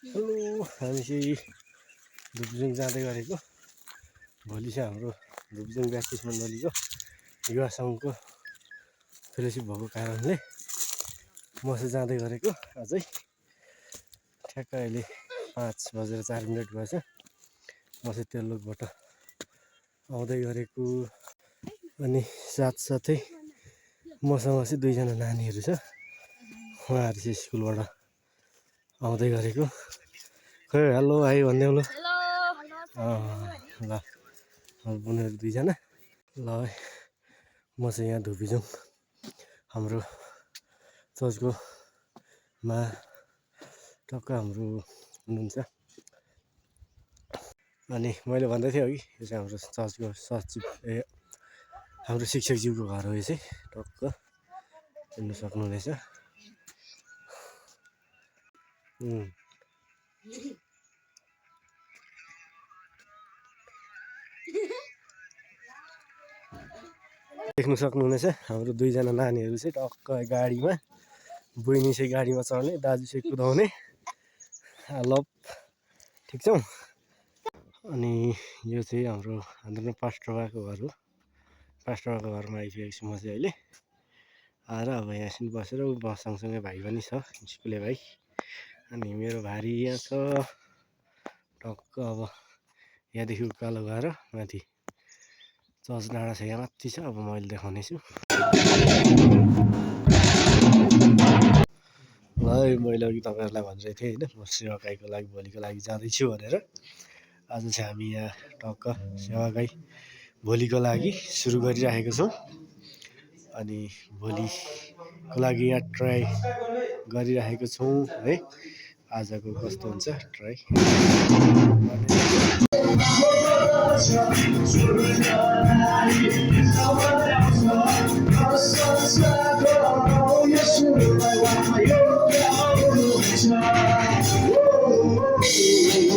Hello, हामी चाहिँ धुपजुङ जाँदै गरेको। भोलि चाहिँ हाम्रो धुपजुङ ब्याप्टिस्ट मण्डलीको युवा सङ्घको फेलोसिप भएको कारणले म चाहिँ जाँदै गरेको। अझै ठ्याक्क अहिले 5:04 भएछ। म चाहिँ तेल्लोकबाट आउँदै गरेको। अनि साथसाथै मसँग चाहिँ 2जना नानीहरू छ। उहाँहरू चाहिँ स्कुलबाट आउँदै गरेको। खै हेलो भाइ भनिदेऊ ल। ल उनीहरू 2जना। ल म चाहिँ यहाँ धुपीजुङ हाम्रो चर्चको मा टक्क हाम्रो हुनुहुन्छ। अनि मैले भन्दै थिएँ अघि यो चाहिँ हाम्रो चर्चको सचिव हाम्रो शिक्षकज्यूको घर हो। यो चाहिँ टक्क हेर्नु सक्नुहुनेछ। देख्नु सक्नुहुनेछ हाम्रो 2जना नानीहरू चाहिँ टक्क गाडीमा, बहिनी चाहिँ गाडीमा चढ्ने, दाजु चाहिँ कुदाउने। ल ठिक छौँ। अनि यो चाहिँ हाम्रो पास्टर बाको घर हो। पास्टर बाको घरमा आइसकेको छु म चाहिँ अहिले आएर। अब यहाँ एकछिन बसेर म सँगसँगै भाइ पनि छ, स्कुले भाइ। अनि मेरो भारी यहाँ छ टक्क। अब यहाँदेखि उकालो गएर माथि चर्च डाँडा छ, यहाँ माथि छ। अब मैले देखाउने छु। ल मैले अघि तपाईँहरूलाई भनिरहेको थिएँ होइन, म सेवाकाईको लागि भोलिको लागि जाँदैछु भनेर। आज चाहिँ हामी यहाँ टक्क सेवाकाई भोलिको लागि सुरु गरिराखेको छौँ। अनि भोलिको लागि यहाँ ट्राई गरिराखेको छौँ है। आजको कस्तो हुन्छ ट्राई।